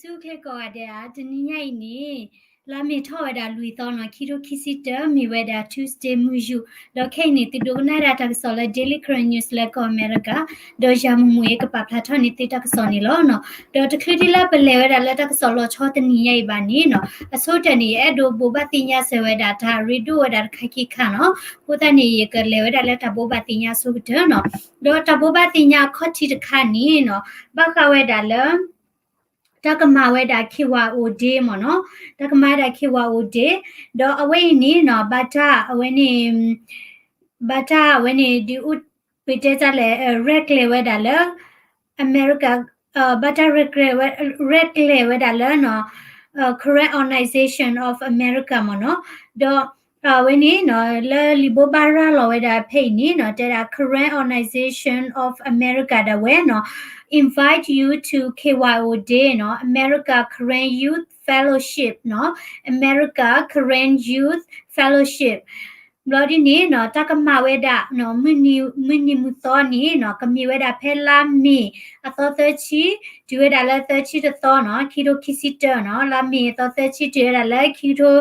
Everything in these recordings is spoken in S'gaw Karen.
ဆူၣ်ချ့ကိးဂၤဒဲးဧါ, တနံၤညါအံၤန့ၣ် လါမ့ၤထီၣ်ဝဲဒၣ်လွံၢ်သီနီၤ, ခံထိခံဆံတၢ မ့ၢ်ဝဲဒၣ် Tuesday မုၢ်ယူာ်, ဒီးခဲအံၤန့ၣ် သုဒိကနၣ်ဒၣ်တၢ်ကစီၣ်လၢ Daily Karen News လၢကီၢ်အမဲရကၤ, ဒီးယၤမုၢ်မုၢ်အံၤကပာ်ဖျါထီၣ်န့ၢ်သုတၢ်ကစီၣ်န့ၣ်လီၤနီၤ. ဒီးတချုးဒ်လၢပလဲၤဝဲဒၣ်လၢတၢ်ကစီၣ်လီၤဆီတနံၤညါအံၤဘၣ်န့ၣ်နီၤ, အဆိကတၢၢ်န့ၣ် ယအဲၣ်ဒိးဘိးဘၣ်သ့ၣ်ညါစၢၤဝဲဒၣ်တၢ်ရ့ဒိၣ်ဝဲဒၣ်တခါခံခါနီၤ, အဃိသတးန့ၣ် ယကလဲၤဝဲဒၣ်လၢတၢ်ဘိးဘၣ်သ့ၣ်ညါအဆိကတၢၢ်နီၤ. ဒီးတၢ်ဘိးဘၣ်သ့ၣ်ညါအခီၣ်ထံးတခါန့ၣ်နီၤ, ဘၣ်ဃးဝဲဒၣ်လၢ တၢ်ကမၤဝဲဒၣ် K Y O Day မ့ၢ်နီၤ, တၢ်ကမၤဝဲဒၣ် K Y O Day, ဒီးအဝဲအံၤန့ၣ်နီၤ, ဘၣ်တၢ်အဝဲန့ၣ် ဘၣ်တၢ်အဝဲန့ၣ် ဒုးအိၣ် ပတဲတၢ်လဲၣ် ရဲၣ်ကျဲၤဝဲဒၣ်လၢ အမဲရကၤ, ဘၣ်တၢ်ရဲၣ်ကျဲၤဝဲဒၣ်လၢနီၤ, Karen Organization of America မ့ၢ်နီၤ, ဒီး အဝဲန့ၣ်နီၤ လၢလံာ်ဘိးဘၣ်ရၤလီၤဝဲဒၣ်ဖဲအံၤန့ၣ်နီၤ, တဲဒၣ် Karen Organization of America ဒၣ်ဝဲနီၤ, invite you to K Y O Day နီၤ, America Karen Youth Fellowship နီၤ, America Karen Youth Fellowship ဘျီဒ်န့ၣ်နီၤ, တၢ်ကမၤဝဲဒၣ်နီၤ, မုၢ်နံၤမုၢ်သီန့ၣ်နီၤ, ကမ့ၢ်ဝဲဒၣ်ဖဲလါမ့ၤအသီသၢဆံ တုၤဝဲဒၣ်လၢသၢဆံတသီနီၤ, ခံထိခံဆံတၢနီၤ, လါမ့ၤအသီသၢဆံ တုၤဝဲဒၣ်လၢခံထိ,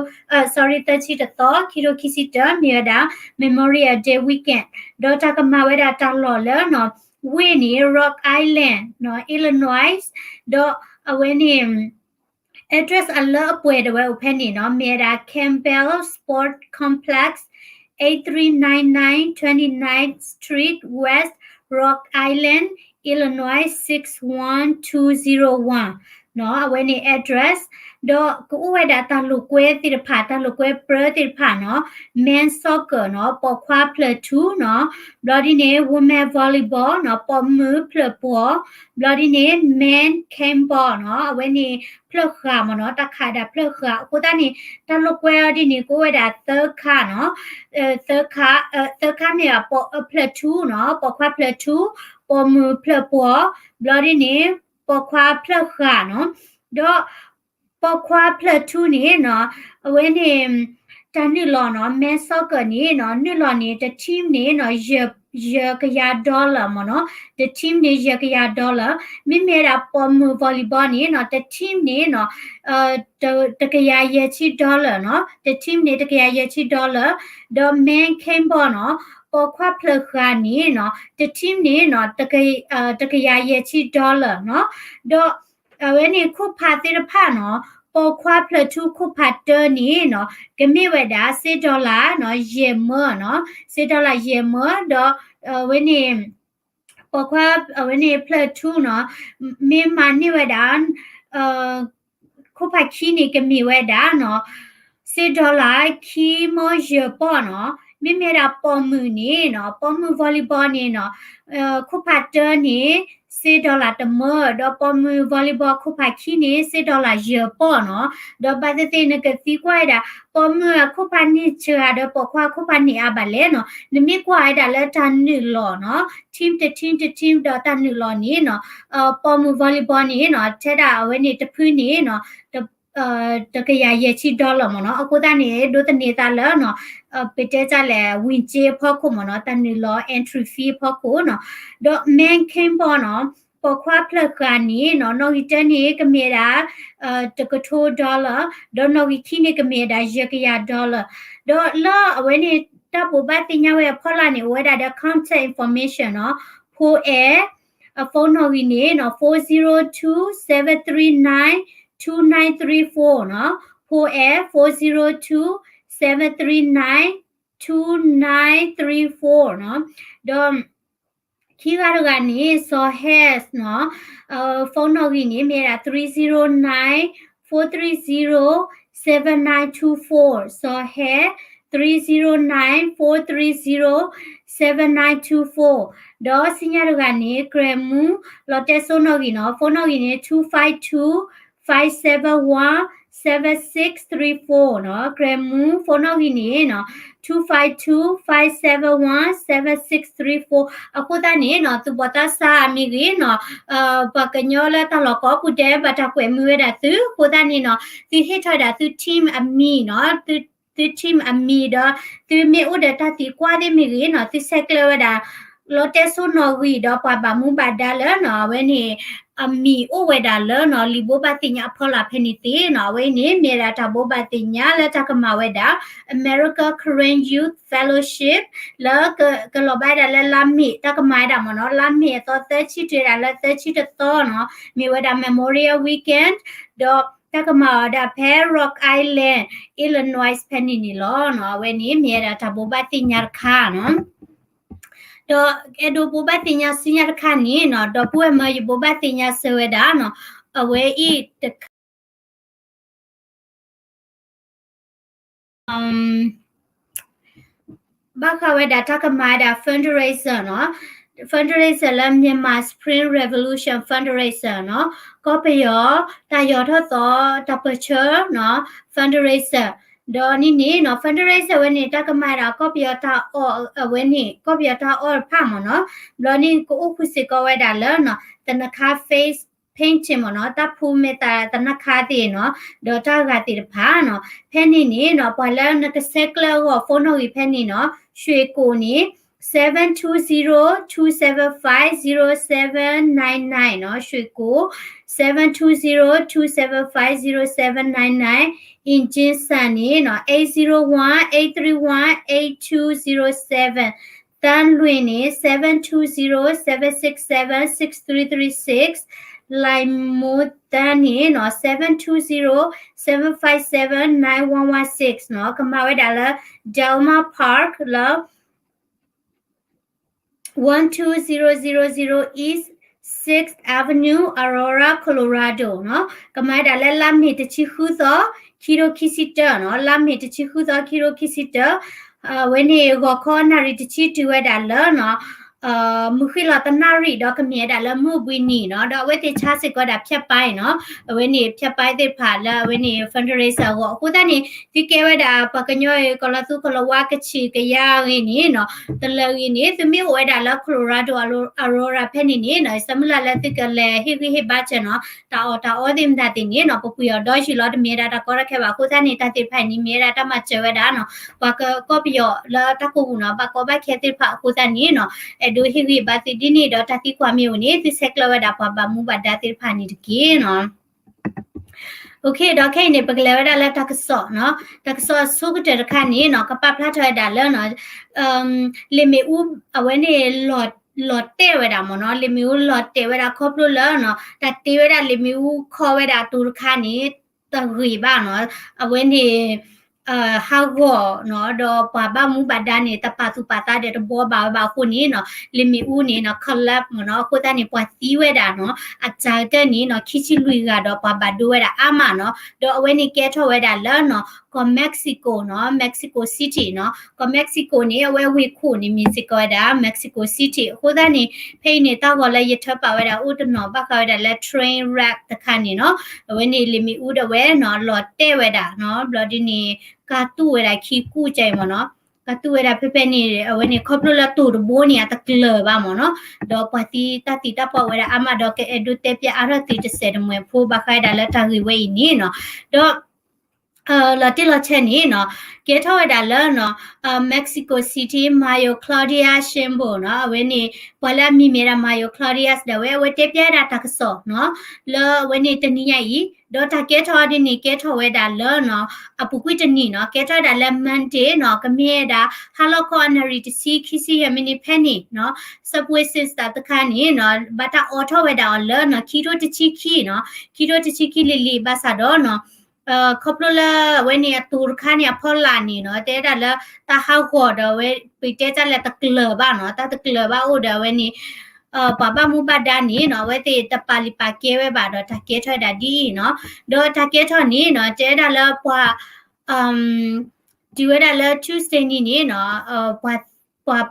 sorry သၢဆံတသီ ခံထိခံဆံတၢ မ့ၢ်ဝဲဒၣ် Memorial Day weekend, ဒီးတၢ်ကမၤဝဲဒၣ်တၢ်လီၢ်လၢနီၤ, ဝ့ၢ်န့ၣ် Rock Island နီၤ, Illinois, ဒီးအဝဲန့ၣ် address အလၢအပှဲၤဒၣ်ဝဲအိၣ်ဖဲန့ၣ်နီၤ, မ့ၢ်ဝဲဒၣ် Campbell Sport Complex, eight three nine nine twenty-ninth Street West, Rock Island, Illinois six one two zero one နီၤ, အဝဲန့ၣ် address, ဒီးကအိၣ်ဝဲဒၣ်တၢ်လိာ်ကွဲသ့ၣ်တဖၣ်, တၢ်လိာ်ကွဲပြၢသ့ၣ်တဖၣ်နီၤ, men's soccer နီၤ, ပိာ်ခွါဖျၢၣ်ထူနီၤ, ဘျီဒ်န့ၣ် women volleyball နီၤ, ပိာ်မုၣ်ဖျၢၣ်ပှီၤ, ဘျီဒ်န့ၣ် men handball နီၤ, အဝဲန့ၣ်ဖျၢၣ်ဃာ်မ့ၢ်နီၤ, တၢ်ခးဒၣ်ဖျၢၣ်ဃာ်, အဃိသတးန့ၣ် တၢ်လိာ်ကွဲအီၤဒ်န့ၣ် ကအိၣ်ဝဲဒၣ်သၢခါနီၤ, သၢခါ, သၢခါမ့ၢ်အဖျၢၣ်ထူနီၤ, ပိာ်ခွါဖျၢၣ်ထူ, ပိာ်မုၣ်ဖျၢၣ်ပှီၤ, ဘျီဒ်န့ၣ် ပိာ်ခွါဖျၢၣ်ဃာ်နီၤ, ဒီး ပိာ်ခွါဖျၢၣ်ထူန့ၣ်နီၤ, အဝဲန့ၣ် တၢ်နုာ်လီၤနီၤ, men's soccer န့ၣ်နီၤ, နုာ်လီၤန့ၣ် တ team န့ၣ်နီၤ, ယဲၢ်ကယၤ dollar မ့ၢ်နီၤ, တ team န့ၣ် ယဲၢ်ကယၤ dollar, မ့မ့ၢ်ဝဲဒၣ်ပိာ်မုၣ် volleyball န့ၣ်နီၤ, တ team န့ၣ်နီၤ, တကယၤယဲၢ်ဆံ dollar နီၤ, တ team န့ၣ် တကယၤယဲၢ်ဆံ dollar, ဒီး men handball နီၤ, ပိာ်ခွါဖျၢၣ်ဃာ်န့ၣ်နီၤ, တ team န့ၣ်နီၤ, တကယၤယဲၢ်ဆံ dollar နီၤ, ဒီး အဝဲန့ၣ်ခိၣ်ဖးသ့ၣ်တဖၣ်နီၤ, ပိာ်ခွါဖျၢၣ်ထူခိၣ်ဖးတၢန့ၣ်နီၤ, ကမ့ၢ်ဝဲဒၣ် စ့ dollar နီၤ, ယဲၢ်မၢနီၤ, စ့ dollar ယဲၢ်မၢ, ဒီး အဝဲန့ၣ် ပိာ်ခွါ အဝဲန့ၣ်ဖျၢၣ်ထူနီၤ, မ့ၢ်မၤန့ၢ်ဝဲဒၣ် ခိၣ်ဖးခံန့ၣ် ကမ့ၢ်ဝဲဒၣ်နီၤ, စ့ dollar ခံမၢယဲၢ်ပီၢ်နီၤ, မ့မ့ၢ်ဒၣ်ပိာ်မုၣ်န့ၣ်နီၤ, ပိာ်မုၣ် volleyball န့ၣ်နီၤ, ခိၣ်ဖးတၢန့ၣ် စ့ dollar တမၢ, ဒီးပိာ်မုၣ် volleyball ခိၣ်ဖးခံန့ၣ် စ့ dollar ယဲၢ်ပီၢ်နီၤ, ဒီးဘၣ်သ့ၣ်သ့ၣ်နကသံကွၢ်ဝဲဒၣ် ပိာ်မုၣ်အခိၣ်ဖးန့ၢ်စှၤဒီးပိာ်ခွါအခိၣ်ဖးန့ၢ်အါဘၣ်လဲၣ်နီၤ, နမ့ၢ်ကွၢ်ဝဲဒၣ်လၢတၢ်နုာ်လီၤနီၤ, team တ team တ team ဒီးတၢ်နုာ်လီၤန့ၣ်နီၤ, ပိာ်မုၣ် volleyball န့ၣ်နီၤ, ထဲဒၣ်အဝဲန့ၣ်တဖုန့ၣ်နီၤ, တကယၤယဲၢ်ဆံ dollar မ့ၢ်နီၤ, အဃိသတးန့ၣ် ဒိးသန့ၤသးလၢနီၤ, ပတဲတၢ်လဲၣ် ဝင်ကြေးအဖီခိၣ်မ့ၢ်နီၤ, တၢ်နုာ်လီၤ entry fee အဖီခိၣ်နီၤ, ဒီး men handball နီၤ, ပိာ်ခွါဖျၢၣ်ဃာ်န့ၣ်နီၤ, နီၣ်ဂံၢ်တၢန့ၣ် ကမ့ၢ်ဒၣ် တကထိ dollar, ဒီးနီၣ်ဂံၢ်ခံန့ၣ် ကမ့ၢ်ဒၣ်ယဲၢ်ကယၤ dollar, ဒီးလၢအဝဲန့ၣ် တၢ်ဘိးဘၣ်သ့ၣ်ညါဝဲအဖီလာ်န့ၣ် အိၣ်ဝဲဒၣ်ဒီး contact information နီၤ, ဖိအဲၣ် အ phone နီၣ်ဂံၢ်န့ၣ်နီၤ, four zero two seven three nine two nine three four နီၤ, ဖိအဲၣ် four zero two seven three nine two nine three four နီၤ, ဒီး ခံဂၤတဂၤန့ၣ် စီၤဟဲနီၤ, phone နီၣ်ဂံၢ်န့ၣ် မ့ၢ်ဒၣ် three zero nine four three zero seven nine two four, စီၤဟဲ three zero nine four three zero seven nine two four, ဒီးဆူညါတဂၤန့ၣ် ကြဲးမူ လီၤတဲစိနီၣ်ဂံၢ်နီၤ, phone နီၣ်ဂံၢ်န့ၣ် two five two five seven one seven six three four နီၤ, ကြဲးမူ phone နီၣ်ဂံၢ်န့ၣ်နီၤ, two five two five seven one seven six three four အဃိသတးန့ၣ်နီၤ, သုဘီၣ်သးစၢ်မ့ၢ်ဂ့ၤနီၤ, ပှၤကညီလၢတၢ်လီၢ်ကိးပူၤတဲ ဘၣ်တၢ်ကွဲးမုာ်ဝဲဒၣ်သု, အဃိသတးန့ၣ်နီၤ, သုဟ့ၣ်ထီၣ်ဝဲဒၣ်သု team အမံၤနီၤ, သု team အမံၤဒီး သုမ့ၢ်အိၣ်ဒီးတၢ်သံကွၢ်သ့ၣ်မ့ၢ်ဂ့ၤနီၤ, သုဆဲးကျၢဝဲဒၣ် လီတဲစိနီၣ်ဂံၢ်ဒီးပှၤဘၣ်မူဘၣ်ဒါလၢနီၣ် အဝဲန့ၣ် အမံၤအိၣ်ဝဲဒၣ်လၢနီၣ် လံာ်ဘိးဘၣ်သ့ၣ်ညါအဖီလာ်ဖဲန့ၣ်သ့ၣ်နီၣ် အဝဲအံၤန့ၣ် မ့ၢ်ဝဲဒၣ်တၢ်ဘိးဘၣ်သ့ၣ်ညါလၢတၢ်ကမၤဝဲဒၣ် American Karen Youth Fellowship လၢကလီၤဘၣ်ဝဲဒၣ်လၢလါမ့ၤ တၢ်ကမၤဝဲဒၣ်မ့ၢ်နီၣ် လါမ့ၤအသီသၢဆံတုၤဝဲဒၣ်လၢသၢဆံတသီနီၣ် မ့ၢ်ဝဲဒၣ် Memorial Weekend ဒီးတၢ်ကမၤအီၤဒၣ်ဖဲ Rock Island Illinois ဖဲန့ၣ်န့ၣ်လီၤနီၣ် အဝဲန့ၣ် မ့ၢ်ဝဲဒၣ်တၢ်ဘိးဘၣ်သ့ၣ်ညါတခါနီၣ် ဒီးအဲၣ်ဒိးဘိးဘၣ်သ့ၣ်ညါဆူညါတခါန့ၣ်နီၣ် ဒီပုၢ်ဝဲၢ်မၢယဘိးဘၣ်သ့ၣ်ညါစၢၤဝဲဒၣ်နီၣ် အဝဲအံၤတခါ ဘၣ်ဃးဝဲဒၣ်တၢ်ကမၤဝဲဒၣ် fundraiser နီၣ် fundraiser လၢ Myanmar Spring Revolution fundraiser နီၣ် ကီၢ်ပယီၤ တၢ်ယီၤထီၣ်သီ တၢ်ပၢၢ်ဆၢနီၣ် fundraiser ဒီးန့ၣ်န့ၣ်နီၣ် fundraiser ဝဲန့ၣ် တၢ်ကမၤဝဲဒၣ်ကီၢ်ပယီၤတၢ်အီၣ် အဝဲန့ၣ် ကီၢ်ပယီၤတၢ်အီၣ်တဖၣ်မ့ၢ်နီၣ် ဘျီန့ၣ်ကအိၣ်ဃုာ်စ့ၢ်ကီးဝဲဒၣ်လၢနီၣ် သနခါ face painting မ့ၢ်နီၣ် တၢ်ဖူမဲာ်သးသနခါသ့ၣ်နီၣ် ဒီးတၢ်ဂၤသ့ၣ်တဖၣ်နီၣ် ဖဲန့ၣ်န့ၣ်နီၣ် ပှၤလၢနကဆဲးကျၢအဂီၢ် phone နီၣ်ဂံၢ်ဖဲန့ၣ်နီၣ် ရွှေကို န့ၣ် seven two zero two seven five zero seven nine nine နီၣ် ရွှေကို seven two zero two seven five zero seven nine nine နီၣ် အ့ၣ်ကၠ့ၣ်စၣ်န့ၣ်နီၣ် eight zero one eight three one eight two zero seven သန်းလွင် န့ၣ် seven two zero seven six seven six three three six လၢမိၢ်သန်း န့ၣ်နီၣ် seven two zero seven five seven nine one one six နီၣ် ကမၤဝဲဒၣ်လၢ Del Mar Park လၢ one two zero zero zero East Sixth Avenue, Aurora, Colorado နီၣ် ကမၤဝဲဒၣ်လၢလါမ့ၤတဆံဃုသီ ခံထိခံဆံတၢနီၣ် လါမ့ၤတဆံဃုသီ ခံထိခံဆံတၢ အဝဲန့ၣ် ဂီၤခီနၣ်ရံၣ်တဆံတုၤဝဲဒၣ်လၢနီၣ် မုၢ်ဃ့ၢ်လီၤတနၣ်ရံၣ်ဒီးကမ့ၢ်ဝဲဒၣ်လၢမုၢ်ဘှံးနံၤနီၣ် ဒီးအဝဲသ့ၣ်ဆါစ့ၢ်ကီးဒၣ်ဖၠၣ်ပၢၢ်နီၣ် အဝဲန့ၣ်ဖၠၣ်ပၢၢ်သ့ၣ်တဖၣ်လၢအဝဲန့ၣ် fundraiser အဂီၢ် အဃိသတးန့ၣ် သုကဲဝဲဒၣ်ပှၤကညီအံၤ ကီၤလီၤသူ ကီၤလီၤဝါ ကချ့ၣ် ကယါဂ့ၤန့ၣ်နီၣ် တလၢဂ့ၤန့ၣ် သုမ့ၢ်အိၣ်ဝဲဒၣ်လၢ Colorado Aurora ဖဲန့ၣ်န့ၣ်နီၣ် ဆၢမုၢ်လၢ်လၢသုကလဲၤဟ့ၣ်ဂံၢ်ဟ့ၣ်ဘါစၢၤနီၣ် တၢ်အီၣ်တၢ်အီသ့ၣ်မတၤသ့ၣ်န့ၣ်နီၣ် ပပှ့ၤအီၤဒီးယံာ်လီၤ တမ့ၢ်ဝဲဒၣ်တၢ်ကီတၢ်ခဲဘၣ် အဃိသတးန့ၣ် တၢ်သ့ၣ်တဖၣ်အံၤန့ၣ် မ့ၢ်ဝဲဒၣ်တၢ်မၤစၢၤဝဲဒၣ်နီၣ် ပှၤကီၢ်ပယီၤလၢတၢ်ကိးပူၤနီၣ် ဘၣ်ကီဘၣ်ခဲသ့ၣ်တဖၣ်အဃိသတးန့ၣ်နီၣ် အဲၣ်ဒိးဟ့ၣ်ဂံၢ်ဘါသုဒ်န့ၣ်ဒီး တၢ်သံကွၢ်မ့ၢ်အိၣ်န့ၣ် သုဆဲးကျၢဝဲဒၣ်ပှၤဘၣ်မူဘၣ်ဒါသ့ၣ်တဖၣ်န့ၣ်တက့ၢ်နီၣ် Okay ဒီးခဲအံၤန့ၣ် ပကလဲၤဝဲဒၣ်လၢတၢ်ကစီၣ်နီၣ် တၢ်ကစီၣ်အဆိကတၢၢ်တခါန့ၣ်နီၣ် ကပာ်ဖျါထီၣ်ဝဲဒၣ်လၢနီၣ် လ့ၣ်မ့ၣ်အူ အဝဲန့ၣ် လီၤတဲာ်ဝဲဒၣ်မ့ၢ်နီၣ် လ့ၣ်မ့ၣ်အူလီၤတဲာ်ဝဲဒၣ်ခီဖျိလၢနီၣ် တၢ်တ့ဝဲဒၣ်လ့ၣ်မ့ၣ်အူခီဝဲဒၣ်အတိၤတခါန့ၣ် တဂ့ၤဘၣ်နီၣ် အဝဲန့ၣ် ဟးဂီၤနီၣ် ဒီးပှၤဘၣ်မူဘၣ်ဒါန့ၣ် တပာ်သူၣ်ပာ်သးဒီးတဘှီဘၣ်ဝဲဘၣ်အဃိန့ၣ်နီၣ် လ့ၣ်မ့ၣ်အူန့ၣ်နီၣ် collapse မ့ၢ်နီၣ် အဃိသတးန့ၣ် ပှၤသံဝဲဒၣ်နီၣ် အစှၤကတၢၢ်န့ၣ်နီၣ် ခံဆံလွံၢ်ဂၤဒီးပှၤဘၣ်ဒိဝဲဒၣ်အါမးနီၣ် ဒီးအဝဲန့ၣ်ကဲထီၣ်ဝဲဒၣ်လၢနီၣ် ကီၢ် Mexico နီၣ် Mexico City နီၣ် ကီၢ် Mexico န့ၣ် အဝဲဝ့ၢ်ခိၣ်န့ၣ်မ့ၢ်စ့ၢ်ကီးဝဲဒၣ် Mexico City အဃိသတးန့ၣ် ဖဲအံၤန့ၣ် တၢ်ဂီၤလၢယထၢပာ်ဝဲဒၣ်အိၣ်တနီၤ ဘၣ်ဃးဝဲဒၣ်လၢ train wreck တခါန့ၣ်နီၣ် အဝဲန့ၣ်လ့ၣ်မ့ၣ်အူဒၣ်ဝဲနီၣ် လီၤတဲာ်ဝဲဒၣ်နီၣ် ဘျီဒ်န့ၣ် ကၢ်တူၢ်ဝဲဒၣ်ခံကူၣ်ကဲအံၤမ့ၢ်နီၣ် ကၢ်တူၢ်ဝဲဒၣ်ဖဲဖဲန့ၣ် အဝဲန့ၣ် ခီဖျိလၢတိၤတဘိန့ၣ် အတကျၢၤဘၣ်မ့ၢ်နီၣ် ဒီးပှၤသံတၢ်သံတၢ်ပှၢ်ဝဲဒၣ်အါမးဒီး ကအဲၣ်ဒိးတဲပၠးအါထီၣ်သုတစဲးတမှဲၤဖိ ဘၣ်ဃးဝဲဒၣ်လၢတၢ်ဂ့ၢ်ဝဲအံၤန့ၣ်နီၣ် ဒီး လီၤတံၢ်လီၤဆဲးန့ၣ်နီၣ် ကဲထီၣ်ဝဲဒၣ်လၢနီၣ် Mexico City Mayor Claudia Sheinbaum နီၣ် အဝဲန့ၣ် ပှၤလၢအမံၤမ့ၢ်ဒၣ် Mayor Claudia ဒၣ်ဝဲ အဝဲတဲပၠးဝဲဒၣ်တၢ်ကစီၣ်နီၣ် လၢအဝဲန့ၣ်တနံၤညါအံၤ ဒီးတၢ်ကဲထီၣ်ဒ်န့ၣ် ကဲထီၣ်ဝဲဒၣ်လၢနီၣ် အပူၤကွံာ်တနံၤနီၣ် ကဲထီၣ်ဝဲဒၣ်လၢ Monday နီၣ် ကမ့ၢ်ဝဲဒၣ် ဟါလီၤခီအနၣ်ရံၣ်တဆံ ခံဆံယဲၢ်မံးနံးဖဲန့ၣ်နီၣ် subway system တခါန့ၣ်နီၣ် ဘၣ်တၢ်အိးထီၣ်ဝဲဒၣ်အီၤလၢနီၣ် ခံထိတဆံခံနီၣ် ခံထိတဆံခံလံၤလံၤ ဘၣ်ဆၣ်ဒီးနီၣ် ခီဖျိလၢအဝဲန့ၣ်အတိၤတခါန့ၣ် အဖီလာ်န့ၣ်နီၣ် တဲဝဲဒၣ်လၢတၢ်ဟးဂီၤဒီးအဝဲ ပတဲတၢ်လၢတကျၢၤဘၣ်နီၣ် တၢ်တကျၢၤဘၣ်အိၣ်ဒီးအဝဲန့ၣ် ပှၤဘၣ်မူဘၣ်ဒါန့ၣ်နီၣ် အဝဲသ့ၣ်တပာ်လုၢ်ပာ်ကဲဝဲဘၣ်ဒီးတၢ်ကဲထီၣ်ဝဲဒၣ်ဒ်အံၤနီၣ် ဒီးတၢ်ကဲထီၣ်န့ၣ်နီၣ် တဲဝဲဒၣ်လၢပှၤ တုၤဝဲဒၣ်လၢ Tuesday နံၤန့ၣ်နီၣ် ပှၤ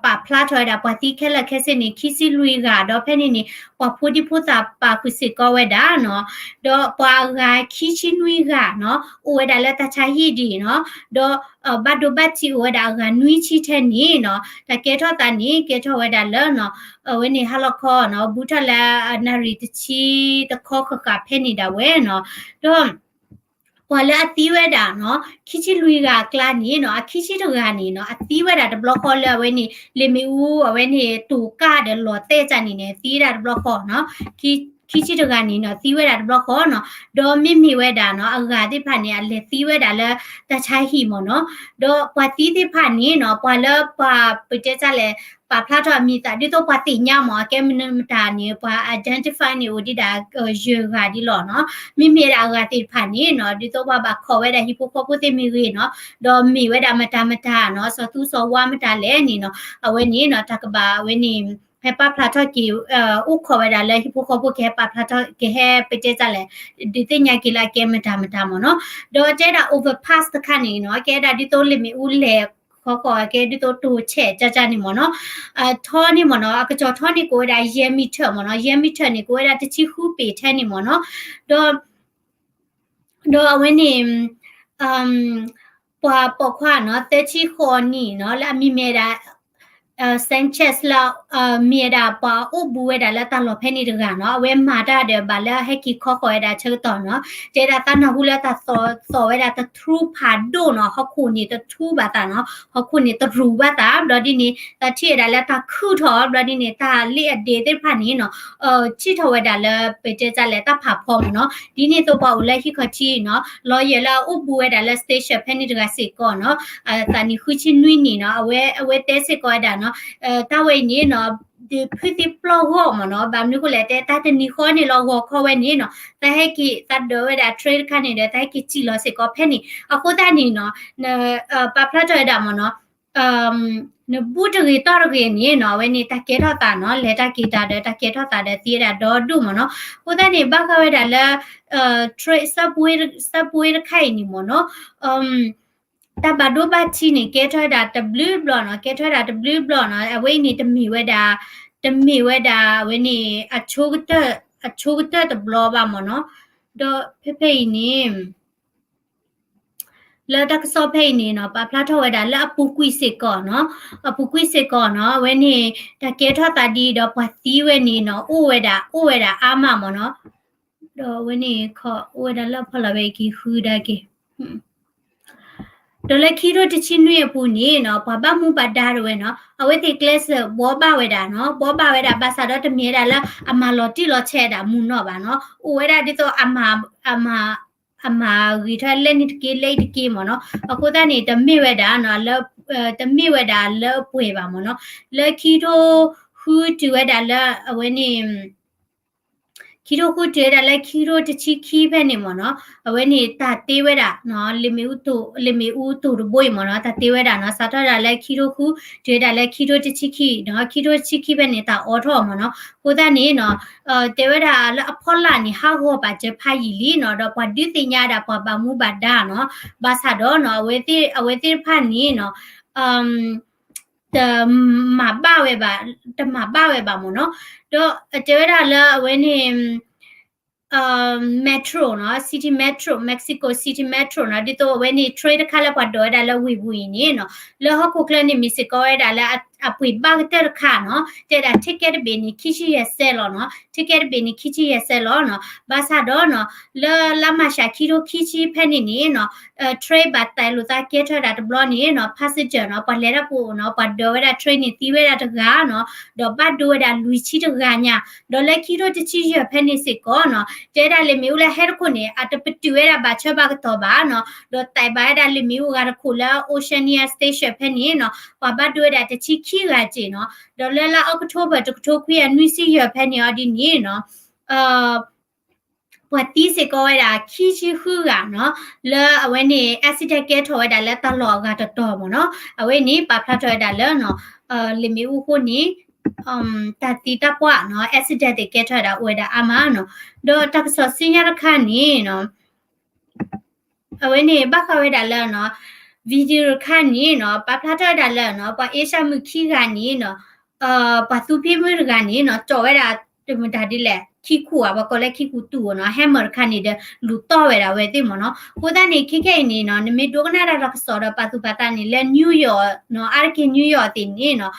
ပာ်ဖျါထီၣ်ဝဲဒၣ် ပှၤသံခဲလၢာ်ခဲဆ့န့ၣ် ခံဆံလွံၢ်ဂၤ ဒီးဖဲန့ၣ်န့ၣ် ပှၤဖိဒံဖိသၣ်ပာ်ဃုာ်စ့ၢ်ကီးဝဲဒၣ်နီၣ် ဒီးပှၤအဂၤခံဆံနွံဂၤနီၣ် အိၣ်ဝဲဒၣ်လၢတၢ်ဆါဟံၣ်ဒံးနီၣ် ဒီးဘၣ်ဒိဘၣ်ထံးအိၣ်ဝဲဒၣ်အဂၤနွံဆံထဲန့ၣ်နီၣ် တၢ်ကဲထီၣ်သးန့ၣ် ကဲထီၣ်ဝဲဒၣ်လၢနီၣ် အဝဲန့ၣ်ဟါလီၤခီနီၣ် ဘူးထီၣ်လၢနၣ်ရံၣ်တဆံတခီဃၣ်ဃၣ်ဖဲန့ၣ်ဒၣ်ဝဲနီၣ် ဒီး ပှၤလၢအသံဝဲဒၣ်နီၤ ခံဆံလွံၢ်ဂၤအကျါန့ၣ်နီၤ အခံဆံတဂၤန့ၣ်နီၤ အသံဝဲဒၣ်တဘျီဃီလၢအဝဲန့ၣ် လ့ၣ်မ့ၣ်အူ အဝဲန့ၣ် တိၤကၢ်ဒီးလီၤတဲာ်ကၢ်န့ၣ်န့ၣ် သံဝဲဒၣ်တဘျီဃီနီၤ ခံဆံတဂၤန့ၣ်နီၤ သံဝဲဒၣ်တဘျီဃီနီၤ ဒီးမ့မ့ၢ်ဝဲဒၣ်နီၤ အဂၤသ့ၣ်တဖၣ်န့ၣ် အလဲၤသံဝဲဒၣ်လၢတၢ်ဆါဟံၣ်မ့ၢ်နီၤ ဒီးပှၤသံသ့ၣ်တဖၣ်န့ၣ်နီၤ ပှၤလၢပှၤပတဲတၢ်လဲၣ် ပာ်ဖျါထီၣ်အမံၤသး ဒ်သိးပှၤသ့ၣ်ညါမ့ၢ် အကဲမနုၤမတၤန့ၣ် ပှၤ identify န့ၣ် အိၣ်ဒံးဒၣ် ယဲၢ်ဂၤဒ်လီၤနီၤ မ့မ့ၢ်ဒၣ်အဂၤသ့ၣ်တဖၣ်န့ၣ်နီၤ ဒ်သိးပှၤဘၣ်ခိးဝဲဒၣ်ဟံၣ်ဖိဃီဖိသ့ၣ်မ့ၢ်ဂ့ၤနီၤ ဒီးမ့ၢ်ဝဲဒၣ်မတၤမတၤနီၤ စီၤသူစီၤဝါမတၤလဲၣ်န့ၣ်နီၤ အဝဲန့ၣ်နီၤ တၢ်ကဘၣ်အဝဲန့ၣ် ဟဲပာ်ဖျါထီၣ်က့ၤ အိၣ်ခိးဝဲဒၣ်လၢဟံၣ်ဖိဃီဖိကဟဲပာ်ဖျါထီၣ် ကဟဲပတဲတၢ်လဲၣ် ဒုးသ့ၣ်ညါက့ၤလၢအကဲမတၤမတၤမ့ၢ်နီၤ ဒီးတဲဒၣ် overpass တခါန့ၣ်နီၤ ကဲဒၣ်ဒ်သိးလ့ၣ်မ့ၣ်အူလဲၤ ခီခီကဲဒ်သိးတိၤဆဲးကၢ်ကၢ်န့ၣ်မ့ၢ်နီၤ ထီန့ၣ်မ့ၢ်နီၤ အကစီၤထီန့ၣ်ကိးဝဲဒၣ် ယဲၢ်မံထၢၣ်မ့ၢ်နီၤ ယဲၢ်မံထၢၣ်န့ၣ် ကိးဝဲဒၣ်တဆံဃုပ့ၤထဲန့ၣ်မ့ၢ်နီၤ ဒီး ဒီးအဝဲန့ၣ် ပှၤပိာ်ခွါနီၤ သၢဆံဃိးနံၣ်နီၤ လၢအမံၤမ့ၢ်ဒၣ် Sanchez လၢ မ့ၢ်ဝဲဒၣ်ပှၤအိၣ်ဘူးဝဲဒၣ်လၢတၢ်လီၢ်ဖဲန့ၣ်တဂၤနီၤ အဝဲမၤတၢ်ဒီးဘၣ်လၢဟဲက့ၤခီဃီၤဝဲဒၣ်ဆၢကတီၢ်နီၤ တဲဒၣ်သးနၢ်ဟူလၢတၢ်သီၣ်ဝဲဒၣ်တထြူဖးဒိၣ်နီၤ ဟီၣ်ခိၣ်န့ၣ်တထြူဘၣ်သးနီၤ ဟီၣ်ခိၣ်န့ၣ်တရူးဘၣ်သး ဘျီဒ်န့ၣ် တၢ်ထံၣ်ဝဲဒၣ်လၢတၢ်ခုၣ်ထီၣ် ဘျီဒ်န့ၣ် တၢ်လ့အဒ့သ့ၣ်တဖၣ်န့ၣ်နီၤ ထံၣ်ထီၣ်ဝဲဒၣ်လၢပတဲတၢ်လဲၣ်တၢ်ဖးဖီမ့ၢ်နီၤ ဒ်န့ၣ်သိးပှၤအိၣ်လၢဟံၣ်ခီၣ်ထံးနီၤ lawyer လၢအအိၣ်ဘူးဝဲဒၣ်လၢ station ဖဲန့ၣ်တဂၤစ့ၢ်ကီးနီၤ သးနံၣ်ဃုဆံနွံနံၣ်နီၤ အဝဲ အဝဲတဲစ့ၢ်ကီးဝဲဒၣ်နီၤ တၢ်ဝဲအံၤန့ၣ်နီၤ ဒုးဖုသံပျီၢ်ဂီၢ်မ့ၢ်နီၤ ဘၣ်မနုၤဃိလဲၣ်တဲ တၢ်တနံၤဃီန့ၣ်လီၤဂီၤခီဝဲန့ၣ်နီၤ တၢ်ဟဲက့ၤ တၢ်ဒိးဝဲဒၣ် train တခါန့ၣ်ဒီး တၢ်ဟဲက့ၤစံၣ်လီၤစ့ၢ်ကီးဖဲန့ၣ် အဃိသတးန့ၣ်နီၤ ပာ်ဖျါထီၣ်ဝဲဒၣ်မ့ၢ်နီၤ နဘူးတဂ့ၤတီၢ်တဂ့ၤန့ၣ်နီၤ အဝဲန့ၣ်တၢ်ကဲထီၣ်သးနီၤ လဲၤတၢ်က့ၤတၢ်ဒီး တၢ်ကဲထီၣ်သးဒီးသံဝဲဒၣ်ဒီဒိၣ်မ့ၢ်နီၤ အဃိသတးန့ၣ် ဘၣ်ဃးဝဲဒၣ်လၢ train စဲးဘှ့တခါအံၤန့ၣ်မ့ၢ်နီၤ တၢ်ဘၣ်ဒိဘၣ်ထံးန့ၣ် ကဲထီၣ်ဝဲဒၣ်တဘျုးဘျီနီၤ ကဲထီၣ်ဝဲဒၣ်တဘျုးဘျီနီၤ အဝဲအံၤန့ၣ် တမ့ၢ်ဝဲဒၣ် တမ့ၢ်ဝဲဒၣ်အဝဲန့ၣ် အဆိကတၢၢ် အဆိကတၢၢ်တဘျီဘၣ်မ့ၢ်နီၤ ဒီးဖဲဖဲအံၤန့ၣ် လၢတၢ်ကစီၣ်ဖဲအံၤန့ၣ်နီၤ ပာ်ဖျါထီၣ်ဝဲဒၣ်လၢအပူၤကွံာ်စ့ၢ်ကီးနီၤ အပူၤကွံာ်စ့ၢ်ကီးနီၤ အဝဲန့ၣ် တၢ်ကဲထီၣ်သးဒ်ဒီးပှၤသံဝဲန့ၣ်နီၤ အိၣ်ဝဲဒၣ် အိၣ်ဝဲဒၣ်အါမးမ့ၢ်နီၤ ဒီးအဝဲန့ၣ် ခီအိၣ်ဝဲဒၣ်လၢအဖီလာ်ဝဲက့ၤဃုဒၣ်က့ၤ ဒီးလၢခံထိတဆံနွံအပူၤန့ၣ်နီၤ ပှၤဘၣ်မူဘၣ်ဒါတဝဲနီၤ အဝဲသ့ၣ်ကျဲးစၢးဘှီဘၣ်ဝဲဒၣ်နီၤ ဘှီဘၣ်ဝဲဒၣ် ဘၣ်ဆၣ်ဒီးတမ့ၢ်ဝဲဒၣ်လၢအမၤလီၤတံၢ်လီၤဆဲးဝဲဒၣ်မူနီၢ်ဘၣ်နီၤ အိၣ်ဝဲဒၣ်ဒ်သိး အမၤဂ့ၤထီၣ်လၢန့ၣ်တက့ၢ် လၢအံၤတက့ၢ်မ့ၢ်နီၤ အဃိသတးန့ၣ် တမ့ၢ်ဝဲဒၣ် တမ့ၢ်ဝဲဒၣ်လၢပှဲၤဘၣ်မ့ၢ်နီၤ လၢခံထိဃုတုၤဝဲဒၣ်လၢအဝဲန့ၣ် ခံထိဃုတုၤဝဲဒၣ်လၢခံထိတဆံခံဖဲန့ၣ်မ့ၢ်နီၤ အဝဲန့ၣ်တၢ်တ့ဝဲဒၣ် လ့ၣ်မ့ၣ်အူတိၤတဘိအံၤမ့ၢ်နီၤ တၢ်တ့ဝဲဒၣ်နီၤ စးထီၣ်ဒၣ်လၢခံထိဃု တုၤဝဲဒၣ်လၢခံထိတဆံခံ ခံထိတဆံခံဖဲန့ၣ် တၢ်အိးထီၣ်မ့ၢ်နီၤ အဃိသတးန့ၣ်နီၤ တဲဝဲဒၣ်လၢအဖီလာ်န့ၣ် ဟးဂီၤပာ်စၢၤဖးယံာ်လံနီၤ ဒီးပှၤဒုးသ့ၣ်ညါဒၣ်ပှၤဘၣ်မူဘၣ်ဒါနီၤ ဘၣ်ဆၣ်ဒီးနီၤ အဝဲသ့ၣ်တဖၣ်န့ၣ်နီၤ တမၤဘၣ်ဝဲဘၣ် တမၤဘၣ်ဝဲဘၣ်မ့ၢ်နီၤ ဒီးတဲဝဲဒၣ်လၢအဝဲန့ၣ် metro နီၤ city metro Mexico City metro နီၤ ဒ်သိးအဝဲန့ၣ် train တခါလၢပှၤဒိးဝဲဒၣ်လၢဝ့ၢ်ပူၤအံၤန့ၣ်နီၤ လၢဟီၣ်ခိၣ်ချၢန့ၣ်မ့ၢ်စ့ၢ်ကီးဝဲဒၣ်လၢအပှ့ၤဘၣ်ကတၢၢ်တခါနီၤ တဲဒၣ် ticket တဘ့ၣ်န့ၣ် ခံဆံယဲၢ်စဲးလီၤနီၤ ticket တဘ့ၣ်န့ၣ် ခံဆံယဲၢ်စဲးလီၤနီၤ ဘၣ်ဆၣ်ဒီးနီၤ လၢလါမၢ်ၡးခံထိခံဆံဖဲန့ၣ်န့ၣ်နီၤ train ဘၣ်သဲးလိာ်သးကဲထီၣ်ဝဲဒၣ်တဘျီန့ၣ်နီၤ passenger နီၤ ပှၤလဲၤတၢ်ဖိနီၤ ပှၤဒိးဝဲဒၣ် train န့ၣ်သံဝဲဒၣ်တဂၤနီၤ ဒီးဘၣ်ဒိဝဲဒၣ်လွံၢ်ဆံတဂၤညါ ဒီးလၢခံထိတဆံယဲၢ်ဖဲန့ၣ်စ့ၢ်ကီးနီၤ တဲဒၣ်လ့ၣ်မ့ၣ်အူလၢဟဲတခိၣ်န့ၣ် အတပတုာ်ဝဲဒၣ်ဘၣ်ဆၢဘၣ်ကတီၢ်ဘၣ်နီၤ ဒီးသဲးဘၣ်ဝဲဒၣ်လ့ၣ်မ့ၣ်အူဂၤတခိၣ်လၢ Oceania Station ဖဲန့ၣ်နီၤ ပှၤဘၣ်ဒိဝဲဒၣ်တဆံခံဂၤက့ၢ်နီၤ ဒီးလၢလါ October တကထိခွံကယၤနွံဆံယဲၢ်ဖဲန့ၣ် အီၤဒ်န့ၣ်နီၤ ပှၤသံစ့ၢ်ကီးဝဲဒၣ်ခံဆံဃုဂၤနီၤ လၢအဝဲန့ၣ် accident ကဲထီၣ်ဝဲဒၣ်လၢတၢ်လီၢ်အဂၤတတီၤမ့ၢ်နီၤ အဝဲန့ၣ် ပာ်ဖျါထီၣ်ဝဲဒၣ်လၢ လ့ၣ်မ့ၣ်အူအဃိန့ၣ် တၢ်သံတၢ်ပှၢ်နီၤ accident သ့ၣ်ကဲထီၣ်ဝဲဒၣ်အိၣ်ဝဲဒၣ်အါမးနီၤ ဒီးတၢ်ကစီၣ်ဆူညါတခါန့ၣ်နီၤ အဝဲန့ၣ် ဘၣ်ဃးဝဲဒၣ်လၢနီၤ video တခါန့ၣ်နီၤ ပာ်ဖျါထီၣ်ဝဲဒၣ်လၢနီၤ ပှၤအ့ရှၢၣ်မုၣ်ခံဂၤန့ၣ်နီၤ ပှၤသူဖံမုၣ်တဂၤန့ၣ်နီၤ ကၠီၣ်ဝဲဒၣ် တမတၤဒ်လဲၣ် ခံခူဧါ ပှၤကိးလၢခံခူတူၢ်ဧိၤနီၤ hammer တခါန့ၣ်ဒီး လူၤတီၢ်ဝဲဒၣ်ဝဲသ့ၣ်မ့ၢ်နီၤ အဃိသတးန့ၣ် ခဲကဲအံၤန့ၣ်နီၤ နမ့ၢ်ဒိကနၣ်တၢ်တၢ်ကစီၣ်ဒီးပာ်သူၣ်ပာ်သးန့ၣ် လၢ New York နီၤ အါတက့ၢ် New York သ့ၣ်န့ၣ်နီၤ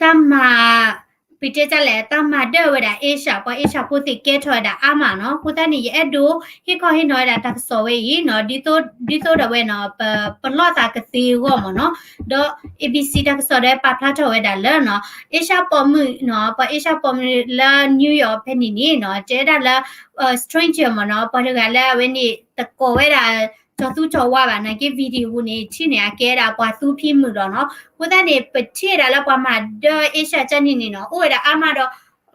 တၢ်မၤ ပတဲတၢ်လဲၣ် တၢ်မၤဒၢၣ်ဝဲဒၣ် Asia ပှၤ Asia ဖိသ့ၣ်ကဲထီၣ်ဝဲဒၣ်အါမးနီၤ. အဃိသတးန့ၣ် ယအဲၣ်ဒိးဟ့ၣ်ခီဟ့ၣ်နီၤဝဲဒၣ်တၢ်ကစီၣ်ဝဲအံၤနီၤ, ဒ်သိးဒ်သိးဒီးဝဲနီၤ ပ ပလီၢ်သးကသ့အဂီၢ်မ့ၢ်နီၤ. ဒီး A B C တၢ်ကစီၣ်ဒီးပာ်ဖျါထီၣ်ဝဲဒၣ်လၢနီၤ Asia ပိာ်မုၣ်နီၤ, ပှၤ Asia ပိာ်မုၣ်လၢ New York ဖဲန့ၣ်န့ၣ်နီၤ တဲဒၣ်လၢ stranger မ့ၢ်နီၤ, ပှၤတဂၤလၢအဝဲန့ၣ် တကိးဝဲဒၣ် ကၠီၤသူကၠီၤဝါဘၣ် နာ်က့ video ပူၤန့ၣ် ထံၣ်န့ၢ်အကဲဒၣ်ပှၤသူဖံမုၣ်လီၤနီၤ. အဃိသတးန့ၣ် ပထံၣ်ဒၣ်လၢပှၤမၤဒၢၣ် Asia ကၢန့ၣ်န့ၣ်နီၤ အိၣ်ဝဲဒၣ်အါမးဒီး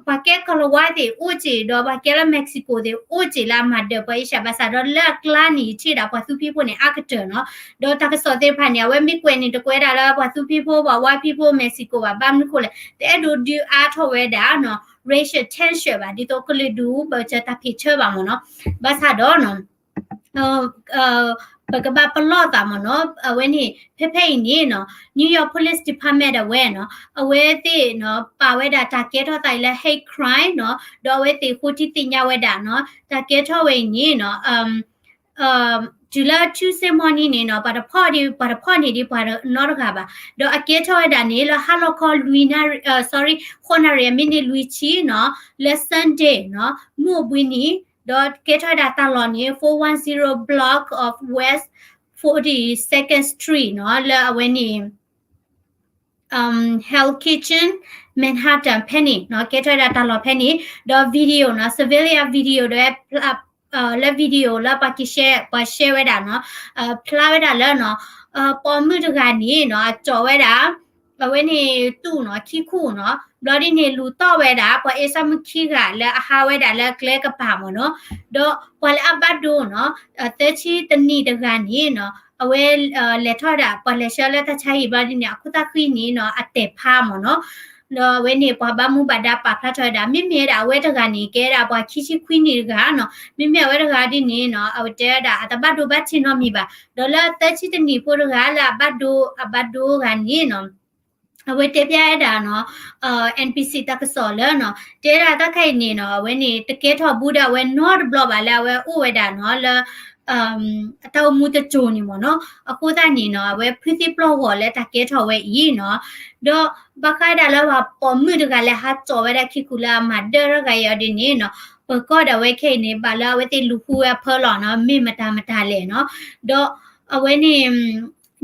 ပှၤကဲကလၤဝါသ့ၣ်အိၣ်က့ၤ ဒီးပှၤကဲလၢ Mexico သ့ၣ်အိၣ်က့ၤလၢအမၤဒၢၣ်ပှၤ Asia ဘၣ်ဆၣ်ဒီးလၢအကျါန့ၣ် ယထံၣ်ဒၣ်ပှၤသူဖံဖိန့ၣ် အါကတၢၢ်နီၤ. ဒီးတၢ်ကစီၣ်သ့ၣ်တဖၣ်န့ၣ် အဝဲမ့ၢ်ကွဲးန့ၣ် တကွဲးဒၣ်လၢပှၤသူဖံဖိ ပှၤဝါဖံဖိ Mexico ဘၣ်. ဘၣ်မနုၤဃိလဲၣ် တအဲၣ်ဒိးဒုးအါထီၣ်ဝဲဒၣ်နီၤ racial tension ဘၣ်, ဒ်သိးကလုာ်ဒူၣ် ပကစၢၢ်တၢ်ဖံးဆၢဘၣ်မ့ၢ်နီၤ. ဘၣ်ဆၣ်ဒီးနီၤ ပကဘၣ်ပလီၢ်သးမ့ၢ်နီၤ, အဝဲန့ၣ် ဖဲဖဲအံၤန့ၣ်နီၤ New York Police Department ဒၣ်ဝဲနီၤ အဝဲသ့ၣ်နီၤ ပာ်ဝဲဒၣ်တၢ်ကဲထီၣ်သးအံၤလၢ hate crime နီၤ, ဒီးအဝဲသ့ၣ်ဃိထံသ့ၣ်ညါဝဲဒၣ်နီၤ တၢ်ကဲထီၣ်ဝဲအံၤန့ၣ်နီၤ တုၤလၢ Tuesday morning န့ၣ်နီၤ ပှၤတဖီၣ်ဒ် ပှၤတဖီၣ်န့ၢ်ဒ်ပှၤနီတဂၤဘၣ်. ဒီးအကဲထီၣ်ဝဲဒၣ်န့ၣ် လၢဟါလီၤခီလွံၢ်နၣ်ရံၣ် sorry ဃိးနၣ်ရံၣ် အမံးနံးလွံၢ်ဆံနီၤ လၢ Sunday နီၤ မုၢ်အဘှံးနံၤ, ဒီးကဲထီၣ်ဝဲဒၣ်တၢ်လီၢ်န့ၣ် four one zero block of West forty-second Street နီၤ လၢအဝဲန့ၣ် Hell's Kitchen Manhattan ဖဲန့ၣ်နီၤ ကဲထီၣ်ဝဲဒၣ်တၢ်လီၢ်ဖဲန့ၣ်, ဒီး video နီၤ surveillance video ဒီး လၢ video လၢပှၤက share ပှၤ share ဝဲဒၣ်နီၤ ဖျါဝဲဒၣ်လၢနီၤ ပိာ်မုၣ်တဂၤန့ၣ်နီၤ အကၠီၤဝဲဒၣ် အဝဲန့ၣ်တူၢ်နီၤ ခံခူၣ်နီၤ ဘျီဒ်န့ၣ် လူၤတီၢ်ဝဲဒၣ် ပှၤ Asia မုၣ်ခံဂၤလၢအဟးဝဲဒၣ်လၢကျဲကပၤမ့ၢ်နီၤ, ဒီးပှၤလၢအဘၣ်ဒိနီၤ သၢဆံတနံၣ်တဂၤန့ၣ်နီၤ အဝဲ လဲၤထီၣ်ဒၣ် ပှၤလဲၤဆှၢလၢတၢ်ဆါဟံၣ်ဘျီဒ်န့ၣ် အခိၣ်သၣ်ဃံန့ၣ်နီၤ အတဲာ်ဖးမ့ၢ်နီၤ, ဒီးအဝဲန့ၣ် ပှၤဘၣ်မူဘၣ်ဒါပာ်ဖျါထီၣ်ဝဲဒၣ် မ့မ့ၢ်ဝဲဒၣ်အဝဲတဂၤန့ၣ် ကဲဒၣ်ပှၤခံဆံခွံနံၣ်တဂၤနီၤ, မ့မ့ၢ်အဝဲတဂၤဒ်န့ၣ်နီၤ အဝဲတဲဝဲဒၣ် အတဘၣ်ဒိဘၣ်ထံးနီတမံၤဘၣ်, ဒီးလၢသၢဆံတနံၣ်ဖိတဂၤလၢအဘၣ်ဒိ အဘၣ်ဒိဂၤန့ၣ်နီၤ အဝဲတဲဖျါဝဲဒၣ်နီၤ NBC တၢ်ကစီၣ်လၢနီၤ တဲဒၣ်တၢ်ခဲအံၤန့ၣ်နီၤ အဝဲန့ၣ် တကဲထီၣ်ဘူးဒီးအဝဲနီတဘျီဘၣ်လၢအဝဲအိၣ်ဝဲဒၣ်နီၤ လၢ အတၢ်အိၣ်မူတစိၤန့ၣ်မ့ၢ်နီၤ, အဃိသတးန့ၣ်နီၤ အဝဲဖုသံပျီၢ်ဂီၤလၢတၢ်ကဲထီၣ်ဝဲအံၤနီၤ, ဒီးဘၣ်ဃးဒၣ်လၢပှၤပိာ်မုၣ်တဂၤလၢဟးကၠီၤဝဲဒၣ်ခံခူၣ်လၢအမၤဒၢၣ်တဂၤအံၤအီၤဒ်န့ၣ်နီၤ, ပၢၤကီၢ်ဒၣ်ဝဲခဲအံၤန့ၣ် ဘၣ်လၢအဝဲသ့ၣ်လူၤဃုဝဲအဖၢလီၤနီၤ မ့ၢ်မတၤမတၤလဲၣ်နီၤ, ဒီးအဝဲန့ၣ်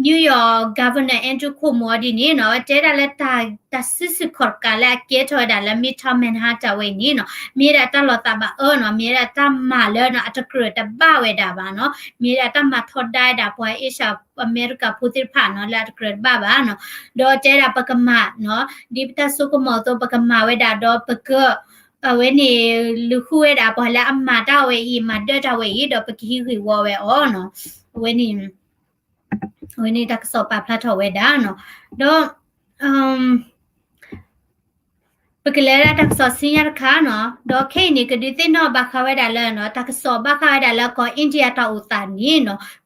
New York Governor Andrew Cuomo အီၤဒ်န့ၣ်နီၤ အဝဲတဲဒၣ်လၢ တၢ်စုဆူၣ်ခီၣ်တကးလၢအကဲထီၣ်ဝဲဒၣ်လၢ Midtown Manhattan ဝဲအံၤန့ၣ်နီၤ မ့ၢ်ဝဲဒၣ်တၢ်လီၤသးဘၣ်အၢနီၤ, မ့ၢ်ဝဲဒၣ်တၢ်မၤလၢနီၤ အတကြၢးတဘၣ်ဝဲဒၣ်ဘၣ်နီၤ, မ့ၢ်ဝဲဒၣ်တၢ်မၤထီဒါဝဲဒၣ်ပှၤ Asia အမဲရကၤဖိသ့ၣ်တဖၣ်နီၤ လၢအတကြၢးတဘၣ်ဘၣ်နီၤ, ဒီးတဲဒၣ်ပကမၤနီၤ ဒ်ပတၢ်စိကမီၤအသိး ပကမၤဝဲဒၣ်ဒီးပက အဝဲန့ၣ် လူၤဃုဝဲဒၣ်ပှၤလၢအမၤတၢ်ဝဲအံၤ မၤဒၢၣ်တၢ်ဝဲအံၤ ဒီးပကဟံးဂ့ၢ်ဝီဝဲအီၤနီၤ, အဝဲန့ၣ် အဝဲန့ၣ်တၢ်ကစီၣ်ပာ်ဖျါထီၣ်ဝဲဒၣ်နီၤ, ဒီး ပကလဲၤဒၣ်တၢ်ကစီၣ်ဆူညါတခါနီၤ, ဒီးခဲအံၤန့ၣ် ကဒုးသ့ၣ်နီၣ်ဘၣ်ဃးဝဲဒၣ်လၢနီၤ တၢ်ကစီၣ်ဘၣ်ဃးဝဲဒၣ်လၢကီၢ် India တၢ်အိၣ်သးန့ၣ်နီၤ ကအၢထီၣ်ဒံး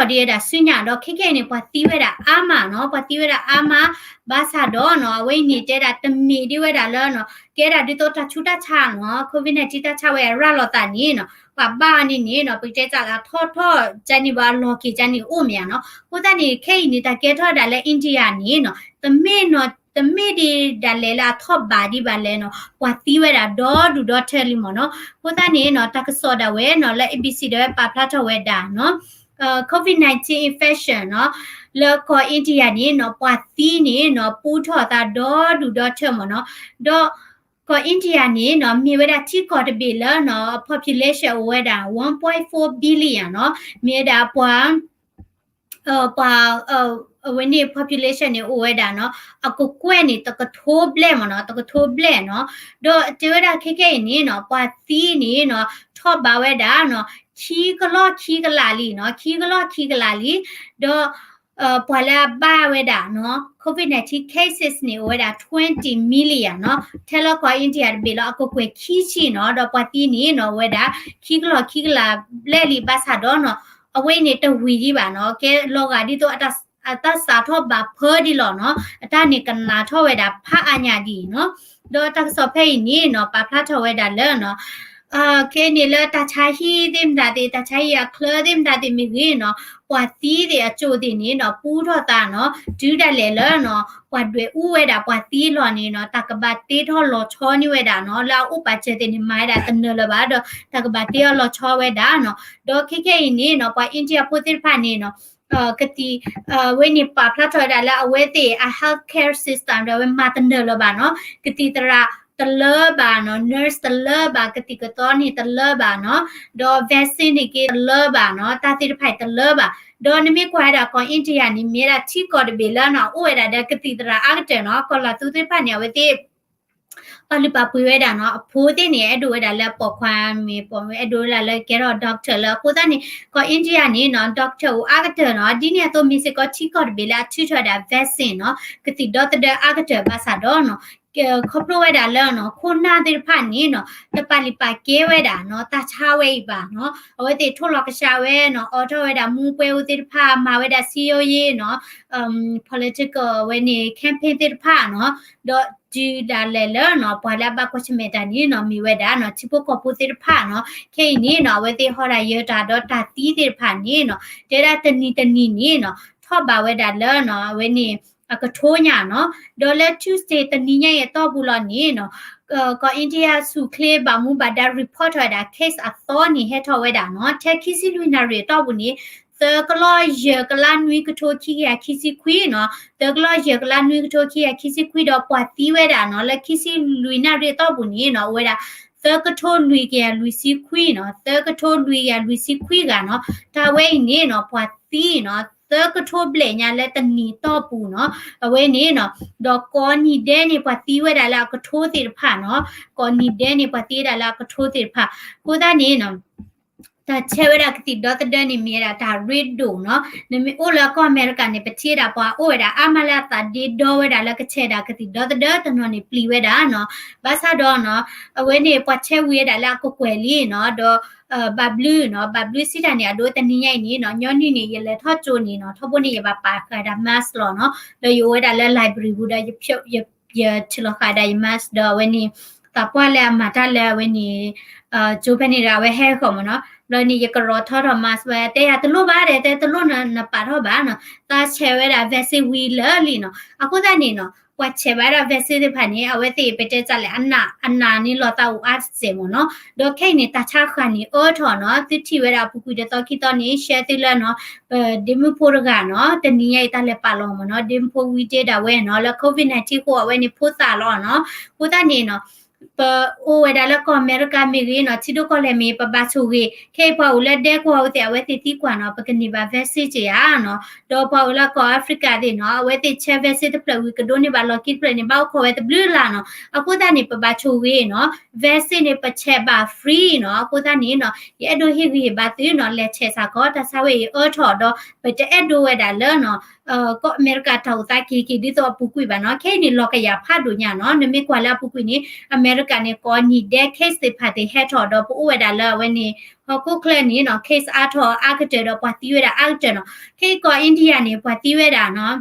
ဝဲဒၣ်ဆူညါ ဒီးခဲခဲအံၤန့ၣ် ပှၤသံဝဲဒၣ်အါမးနီၤ, ပှၤသံဝဲဒၣ်အါမး, ဘၣ်ဆၣ်ဒီးနီၤ အဝဲအံၤန့ၣ်တဲဒၣ်တမ့ၢ်ဒံးဝဲဒၣ်လၢနီၤ ကဲဒၣ်ဒ်သိးတၢ်ဆူးတၢ်ဆါနီၤ COVID nineteen တၢ်ဆါဝဲအရၤလီၤသးန့ၣ်နီၤ ပှၤဘၣ်န့ၣ်န့ၣ်နီၤ ပကတဲတၢ်လၢအထီၣ်ထီၣ်ကန့ၣ်ဘၣ် အလီၢ်က့ၤကန့ၣ်အိၣ်မ့ၢ်ဧါနီၤ, အဃိသတးန့ၣ် ခဲအံၤန့ၣ် တၢ်ကဲထီၣ်ဝဲဒၣ်လၢ India န့ၣ်နီၤ တမ့ၢ်နီၤ တမ့ၢ်ဒံးဒၣ်လဲာ်လၢအထီၣ်ဘးဒံးဘၣ်လဲၣ်နီၤ ပှၤသံဝဲဒၣ်ဒီဒူၣ်ဒီထၢလံမ့ၢ်နီၤ, အဃိသတးန့ၣ်နီၤ တၢ်ကစီၣ်ဒၣ်ဝဲနီၤ လၢ ABC ဒၣ်ဝဲပာ်ဖျါထီၣ်ဝဲဒၣ်နီၤ COVID nineteen infection နီၤ လၢကီၢ် India န့ၣ်နီၤ ပှၤသံန့ၣ်နီၤ ပူထီၣ်အသးဒီဒူၣ်ဒီထၢမ့ၢ်နီၤ, ဒီးကီၢ် India န့ၣ်နီၤ မ့ၢ်ဝဲဒၣ်ထံကီၢ်တဘ့ၣ်လၢနီၤ population အိၣ်ဝဲဒၣ် one point four billion နီၤ မ့ၢ်ဝဲဒၣ်ပှၤ ပှၤ အဝဲန့ၣ် population န့ၣ်အိၣ်ဝဲဒၣ်နီၤ အကကွဲၢ်န့ၣ် တကထိဘျဲၣ်မ့ၢ်နီၤ တကထိဘျဲၣ်နီၤ, ဒီးတဲဝဲဒၣ်ခဲခဲအံၤန့ၣ်နီၤ ပှၤသံန့ၣ်နီၤ ထီၣ်ဘးဝဲဒၣ်နီၤ ခံကလီၢ်ခံကလးလံနီၤ ခံကလီၢ်ခံကလးလံ, ဒီး ပှၤလၢအဘၣ်ဝဲဒၣ်နီၤ COVID nineteen cases န့ၣ် အိၣ်ဝဲဒၣ် twenty million နီၤ, ထဲလၢကီၢ် India တဘ့ၣ်လီၤ အကကွဲၢ်ခံဆံနီၤ, ဒီးပှၤသံန့ၣ်နီၤ အိၣ်ဝဲဒၣ် ခံကလီၢ်ခံကလးဘျဲၣ်လံ ဘၣ်ဆၣ်ဒီးနီၤ အဝဲအံၤန့ၣ်တဝံၤဒံးဘၣ်နီၤ, ကဲလီၤဂာ်ဒ်သိး အတၢ်စးထီၣ်ဘၣ်ဖၢဒံးလီၤနီၤ, အတၢ်န့ၣ်ကနးထီၣ်ဝဲဒၣ်ဖးအါညါဒ်အံၤနီၤ, ဒီးတၢ်ကစီၣ်ဖဲအံၤန့ၣ်နီၤ ပာ်ဖျါထီၣ်ဝဲဒၣ်လၢနီၤ ခဲအံၤန့ၣ်လၢတၢ်ဆါဟံၣ်သ့ၣ်မတၤသ့ၣ် တၢ်ဆါဟံၣ်အချၢသ့ၣ်မတၤသ့ၣ်မ့ၢ်ဂ့ၤနီၤ, ပှၤသံသ့ၣ်အစိၣ်သ့ၣ်န့ၣ်နီၤ ပူထီၣ်သးနီၤ, တုၤဒၣ်လဲာ်လၢနီၤ ပှၤဒွဲၣ်အူဝဲဒၣ်ပှၤသံအလီၢ်န့ၣ်နီၤ တၢ်ကဘၣ်တ့ထီၣ်လီၤဆီန့ၢ်ဝဲဒၣ်နီၤ, လၢအအိၣ်ပာ်စၢၤသ့ၣ်န့ၣ် မၤဝဲဒၣ်တနၢၤလၢၤဘၣ်ဒီး တၢ်ကဘၣ်တ့အီၤလီၤဆီဝဲဒၣ်နီၤ, ဒီးခဲခဲအံၤန့ၣ်နီၤ ပှၤအ့ဒံယါဖိသ့ၣ်တဖၣ်န့ၣ်နီၤ ကသံၣ် ဝဲန့ၣ်ပာ်ဖျါထီၣ်ဝဲဒၣ်လၢအဝဲသ့ၣ်အ healthcare system ဒီးအဝဲမၤတနၢၤလၢၤဘၣ်နီၤ, ကသံၣ်သရၣ်တလၢဘၣ်နီၤ, nurse တလၢဘၣ်, ကသံၣ်ကသီန့ၣ်တလၢဘၣ်နီၤ, ဒီး vaccine န့ၣ်က့တလၢဘၣ်နီၤ, တၢ်သ့ၣ်တဖၣ်အံၤတလၢဘၣ်, ဒီးနမ့ၢ်ကွၢ်ဝဲဒၣ်ကီၢ် India န့ၣ် မ့ၢ်ဝဲဒၣ်ထံကီၢ်တဘ့ၣ်လၢနီၤ အိၣ်ဝဲဒၣ်ဒီးကသံၣ်သရၣ်အါကတၢၢ်နီၤ, ကီၢ်လီၤသူသ့ၣ်တဖၣ်န့ၣ် အဝဲသ့ၣ် ပာ်လုၢ်ပာ်ပှ့ၤဝဲဒၣ်နီၤ, အဖိသ့ၣ်န့ၣ် အဲၣ်ဒိးဝဲဒၣ်လၢပိာ်ခွါမ့ၢ်ပိာ် အဲၣ်ဒိးဝဲဒၣ်လၢကဲထီၣ် doctor လၢအဃိသတးန့ၣ် ကီၢ် India န့ၣ်နီၤ doctor အိၣ်အါကတၢၢ်နီၤ, ဒ်န့ၣ်အသိးမ့ၢ်စ့ၢ်ကီးထံကီၢ်တဘ့ၣ်လၢအထုးထီၣ်ဝဲဒၣ် vaccine နီၤ, ကသံၣ်ဒီသဒၢအါကတၢၢ်ဘၣ်ဆၣ်ဒီးနီၤ ခီဖျိဝဲဒၣ်လၢနီၤ ခိၣ်နၢ်သ့ၣ်တဖၣ်န့ၣ်နီၤ တပာ်လုၢ်ပာ်ကဲဝဲဒၣ်နီၤ တၢ်ဆါဝဲအံၤဘၣ်နီၤ, အဝဲသ့ၣ်ထိၣ်လီၤကဆှးဝဲနီၤ အိးထီၣ်ဝဲဒၣ်မူပှဲၤဧိၤသ့ၣ်တဖၣ် မၤဝဲဒၣ်စည်းရုံးရေးနီၤ political အဝဲန့ၣ် campaign သ့ၣ်တဖၣ်နီၤ, ဒီးတုၤဒၣ်လဲာ်လၢနီၤ ပှၤလၢအဘၣ်ကွၢ်ဆၢၣ်မဲာ်တၢ်န့ၣ်နီၤ မ့ၢ်ဝဲဒၣ်နီၤ ထံဖိကီၢ်ဖိသ့ၣ်တဖၣ်နီၤ, ခဲအံၤန့ၣ်နီၤ အဝဲသ့ၣ်ဟီၣ်တၢ်ယၢၤတၢ်ဒီးတၢ်သံသ့ၣ်တဖၣ်န့ၣ်နီၤ တဲဒၣ်တနံၤတနံၤန့ၣ်နီၤ ထီၣ်ဘးဝဲဒၣ်လၢနီၤ အဝဲန့ၣ် အကထိညါနီၤ, ဒီးလၢ Tuesday တနံၤညါအံၤအတီၢ်ပူၤလီၤန့ၣ်နီၤ ကီၢ် India ဆူၣ်ချ့ဘၣ်မူဘၣ်ဒါ report ထီၣ်ဝဲဒၣ် case အသီန့ၣ် ဟဲထီၣ်ဝဲဒၣ်နီၤ ထဲခံဆံလွံၢ်နၣ်ရံၣ်အတီၢ်ပူၤန့ၣ် သၢကလီၢ်ယဲၢ်ကလးနွံကထိခံကယၤခံဆံခွံနီၤ, သၢကလီၢ်ယဲၢ်ကလးနွံကထိခံကယၤခံဆံခွံဒီးပှၤသံဝဲဒၣ်နီၤ လၢခံဆံလွံၢ်နၣ်ရံၣ်အတီၢ်ပူၤန့ၣ်နီၤ အိၣ်ဝဲဒၣ် သၢကထိလွံၢ်ကယၤလွံၢ်ဆံခွံနီၤ, သၢကထိလွံၢ်ကယၤလွံၢ်ဆံခွံဂၤနီၤ, တၢ်ဝဲအံၤန့ၣ်နီၤ ပှၤသံနီၤ သၢကထိဘျဲၣ်ညါလၢတနံၤအတီၢ်ပူၤနီၤ, အဝဲန့ၣ်နီၤ ဒီးကိးနံၤဒဲးန့ၣ် ပှၤသံဝဲဒၣ်လၢအကထိသ့ၣ်တဖၣ်နီၤ, ကိးနံၤဒဲးန့ၣ် ပှၤသံဝဲဒၣ်လၢအကထိသ့ၣ်တဖၣ်, အဃိသတးန့ၣ်နီၤ တၢ်ဆဲးဝဲဒၣ်ကသံၣ်ဒီသဒၢန့ၣ် မ့ၢ်ဝဲဒၣ်တၢ်ရ့ဒိၣ်နီၤ, နမ့ၢ်အိၣ်လၢကီၢ်အမဲရကၤန့ၣ် ပထံၣ်ဝဲဒၣ်ပှၤအိၣ်ဝဲဒၣ်အါမးလၢအသးဒ့ဒီဝဲဒၣ်လၢ ကဆဲးဒၣ်ကသံၣ်ဒီသဒၢတနီၤန့ၣ် ပျံၤဝဲဒၣ်နီၤ, ဘၣ်ဆၣ်ဒီးနီၤ အဝဲန့ၣ် ပှၤဆဲးဝံၤဝဲဒၣ်လၢအကကွဲၢ်လံနီၤ, ဒီး ဘၣ်ဘျုးနီၤ, ဘၣ်ဘျုးစံးတၢ်န့ၣ် အဒိတနံၤညါအံၤန့ၣ်နီၤ, ညီနုၢ်န့ၣ် ယလဲၤထီၣ်ကၠိန့ၣ်နီၤ, ထီဘိန့ၣ် ယဘၣ်ပာ်ဃာ်ဒၣ် mask လီၤနီၤ, ဒီးယအိၣ်ဝဲဒၣ်လၢ library ပူၤဒီး ယထုးလီၤဃာ်ဒၣ်ယ mask ဒီးအဝဲန့ၣ် သးပှၢ်လၢအမၤတၢ်လၢအဝဲန့ၣ် ကၠိဖဲန့ၣ်ဒီး အဝဲဟဲဃီၤမ့ၢ်နီၤ, ဘျီန့ၣ် ယကရီထီၣ်ထီၣ် mask ဝဲ တဲယၤတလိၣ်ဘၣ်ဒီး တဲတလိၣ်နပာ်ထီၣ်ဘၣ်နီၤ, သးဆဲးဝဲဒၣ် vaccine ဝံၤလၢာ်လံနီၤ, အဃိသတးန့ၣ်နီၤ ပှၤဆဲးဘၣ်ဒၣ် vaccine သ့ၣ်တဖၣ်န့ၣ် အဝဲသ့ၣ်ပတဲတၢ်လဲၣ် အနၢ် အနၢ်န့ၣ်လီၤသးအိၣ်အါစဲးမ့ၢ်နီၤ, ဒီးခဲအံၤန့ၣ် တၢ်ဆါဃၢ်န့ၣ်အၢထီၣ်နီၤ, သုထံၣ်ဝဲဒၣ်အပူၤကွံာ်တသီခံသီန့ၣ် share သုလၢနီၤ ပဒ့မုၣ်ဖိတဂၤနီၤ, တနံၤညါအံၤတၢ်လဲၤပာ်လီၤမ့ၢ်နီၤ, ဒ့မုၣ်ဖိဝံတ့ၢ်ဒၣ်ဝဲနီၤ, လၢ COVID nineteen အဃိ အဝဲန့ၣ်ဖိသၣ်လီၤနီၤ, အဃိသတးန့ၣ်နီၤ ပအိၣ်ဝဲဒၣ်လၢကီၢ်အမဲရကၤမ့ၢ်ဂ့ၤနီၤ, ထံဒိၣ်ကီၢ်လဲၢ်မ့ၢ် ပဘၣ်ဆိၣ်ဂ့ၤ, ခဲအံၤပှၤအိၣ်လၢဒဲကဝီၤအဝဲသ့ၣ် အဝဲသ့ၣ်သံကွၢ်နီၤ, ပကန့ၢ်ဘၣ် vaccine က့ဧါနီၤ, ဒီးပှၤအိၣ်လၢကီၢ် Africa သ့ၣ်နီၤ, အဝဲသ့ၣ်ဆဲး vaccine တဖျၢၣ်ဝံၤ ကဒိးန့ၢ်ဘၣ်လီၢ်ခံတဖျၢၣ်န့ၣ် ဘၣ်အိၣ်ခိးဝဲတဘျုးလၢ်နီၤ, အဃိသတးန့ၣ် ပဘၣ်ဆိၣ်ဂ့ၤနီၤ, vaccine န့ၣ် ပဆဲးဘၣ် free နီၤ, အဃိသတးန့ၣ်နီၤ ယအဲၣ်ဒိးဟ့ၣ်ဂံၢ်ဟ့ၣ်ဘါသုနီၤ, လဲၤဆဲးစ့ၢ်ကီး, တၢ်ဆါဝဲအံၤအၢထီၣ်ဒီး ပတအဲၣ်ဒိးဝဲဒၣ်လၢနီၤ ကီၢ်အမဲရကၤတၢ်အိၣ်သးက့ၤက့ၤဒ်သိးအပူၤကွံာ်ဘၣ်နီၤ, ခဲအံၤန့ၣ် လီၤကယၤဖးဒိၣ်ညါနီၤ, နမ့ၢ်ကွၢ်လၢအပူၤကွံာ်န့ၣ် အမဲရကၤန့ၣ် ကိးနံၤဒဲး case သ့ၣ်တဖၣ်သ့ၣ်ဟဲထီၣ်ဒီး ပအိၣ်ဝဲဒၣ်လၢအဝဲန့ၣ် ဟီၣ်ခိၣ်ချၢန့ၣ်နီၤ case အါထီၣ်အါကတၢၢ်ဒီးပှၤသံဝဲဒၣ်အါကတၢၢ်နီၤ, ခဲအံၤကီၢ် India န့ၣ် ပှၤသံဝဲဒၣ်နီၤ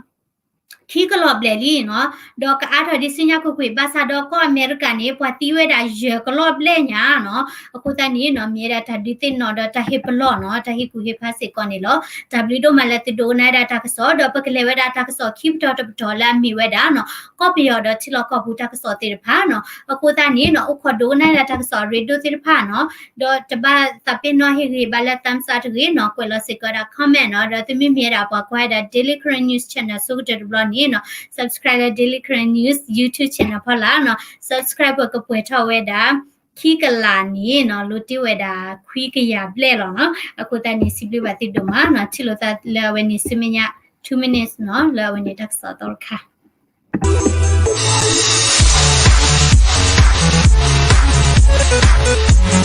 ခံကလီၢ်ဘျဲၣ်လံနီၤ, ဒီးကအါထီၣ်ဒ်ဆူညါကွ့ၢ်ကွ့ၢ် ဘၣ်ဆၣ်ဒီးကီၢ်အမဲရကၤန့ၣ် ပှၤသံဝဲဒၣ်ယဲၢ်ကလီၢ်ဘျဲၣ်ညါနီၤ, အဃိသတးန့ၣ်နီၤ မ့ၢ်ဝဲဒၣ်တၢ်ဒုးသ့ၣ်နီၣ်ဒီးတၢ်ဟ့ၣ်ပလီၢ်နီၤ, တၢ်ဟ့ၣ်ကူၣ်ဟ့ၣ်ဖးစ့ၢ်ကီးန့ၣ်လီၤ. တၢ်ဘျုးဒိၣ်မးလၢသုဒိကနၣ်ဝဲဒၣ်တၢ်ကစီၣ်, ဒီးပကလဲၤဝဲဒၣ်တၢ်ကစီၣ်ခံပတီၢ်တပတီၢ်လၢအမ့ၢ်ဝဲဒၣ်နီၤ ကီၢ်ပယီၤဒီးထံလီၢ်ကီၢ်ပူၤတၢ်ကစီၣ်သ့ၣ်တဖၣ်နီၤ, အဃိသတးန့ၣ်နီၤ အိၣ်ခိးဒိကနၣ်ဝဲဒၣ်တၢ်ကစီၣ်အရ့ဒိၣ်သ့ၣ်တဖၣ်နီၤ, ဒီးတဘၣ်သးပ့ၤနီၣ်ဟ့ၣ်ဂံၢ်ဘါလၢ thumbs up တဂ့ၤနီၤ, ကွဲးလီၤစ့ၢ်ကီးဝဲဒၣ် comment နီၤ, ဒီးသုမ့မ့ၢ်ဝဲဒၣ်ပှၤကွၢ်ဝဲဒၣ် Daily Karen News Channel ဆိကတၢၢ်တဘျီန့ၣ်နီၤ subscribe လၢ Daily Karen News YouTube channel ဖီလာ်နီၤ, subscribe ပကပှဲၤထီၣ်ဝဲဒၣ် ခံကလးန့ၣ်နီၤ လိၣ်တ့ၢ်ဝဲဒၣ်ခွံကယၤဘျဲၣ်လီၤနီၤ, အဃိသတးန့ၣ် စံးဘျုးဘၣ်သုဒိၣ်မးနီၤ, ထံၣ်လိာ်သးလၢအဝဲန့ၣ်ဆူမဲာ်ညါ two minutes နီၤ လၢအဝဲန့ၣ်တၢ်ကစီၣ်အသီတခါ